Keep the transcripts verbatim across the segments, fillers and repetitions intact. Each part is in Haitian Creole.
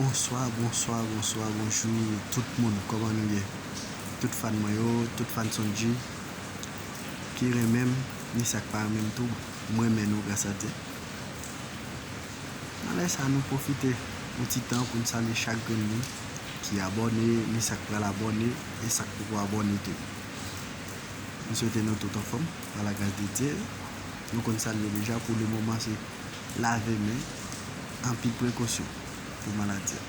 Bonswa, bonswa, bonswa, bonjou tout moun, kòman nou ye? Tout fan mwen yo, tout fan Sondji ki renmen m, ni sa k pa renmen m tou, m renmen nou gras a Dye. Nan lè sa, nou pwofite yon ti tan pou n salye chak grenn moun ki abòne, ni sa k pral abòne, e sa k poko abòne tou. M swete nou tout anfòm, pa la gras de Dye. Nou konn salye deja, pou le moman se lave men, anpi prekosyon pou maladi a.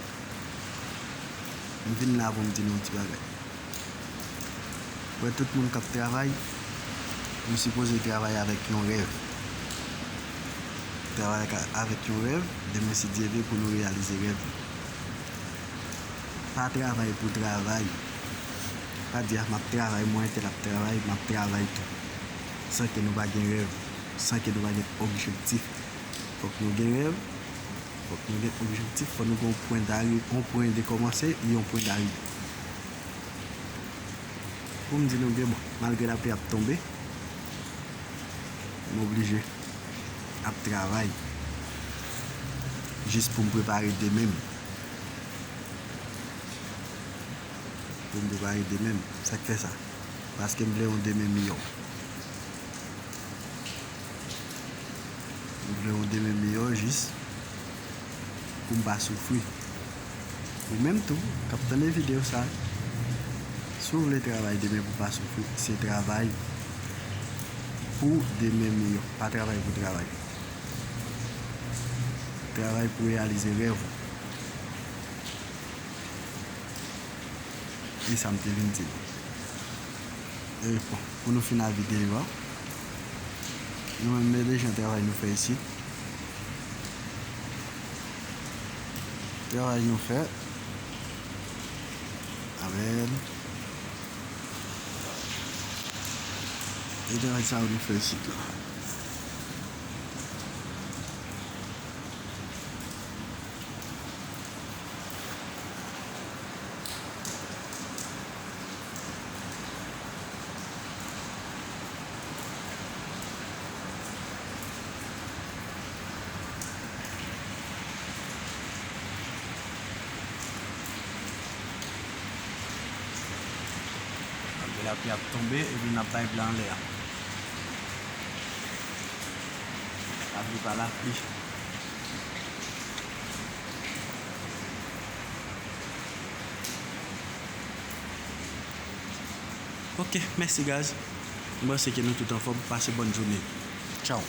M vin la pou m di nou yon ti bagay. Wè, tout moun k ap travay, nou sipoze travay avèk yon rèv. Travay ak, avèk yon rèv, demen si Dye vle pou nou reyalize rèv. Pa travay pou travay. Pa di, "Ah, m ap travay, m wè entèl ap travay, m ap travay tou." San ke nou pa gen rèv, san ke nou pa gen objektif. Fòk nou gen rèv, fòk nou gen objektif, fòk nou gen yon pwen d'ari-, yon pwen de kòmanse e yon pwen d'arive. Pou m di nou byen, bon, malgre lapli ap tonbe, m oblije ap travay jis pou m prepare demen m. Pou m prepare demen m. Sa k fè sa? Paske m vle yon demen miyò. M vle yon demen miyò jis pou m pa soufri. Ou menm tou, k ap tande videyo sa, si w vle travay demen pou w pa soufri, se travay pou demen miyò. Pa travay pou travay. Travay pou reyalize rèv ou. E sa m te vin di nou. E bon, pou nou fini videyo a, nou menm, men deja travay nou fè isit. Travay nou fè. Amèn. E travay sa yo nou fè isit la. Malgre lapli ap tonbe, epi n ap bay blan anlè a. Lapli pa lapli. Ok, mèsi guys. Mwen se ke nou tout anfòm. Pase bòn jounen. Tchao.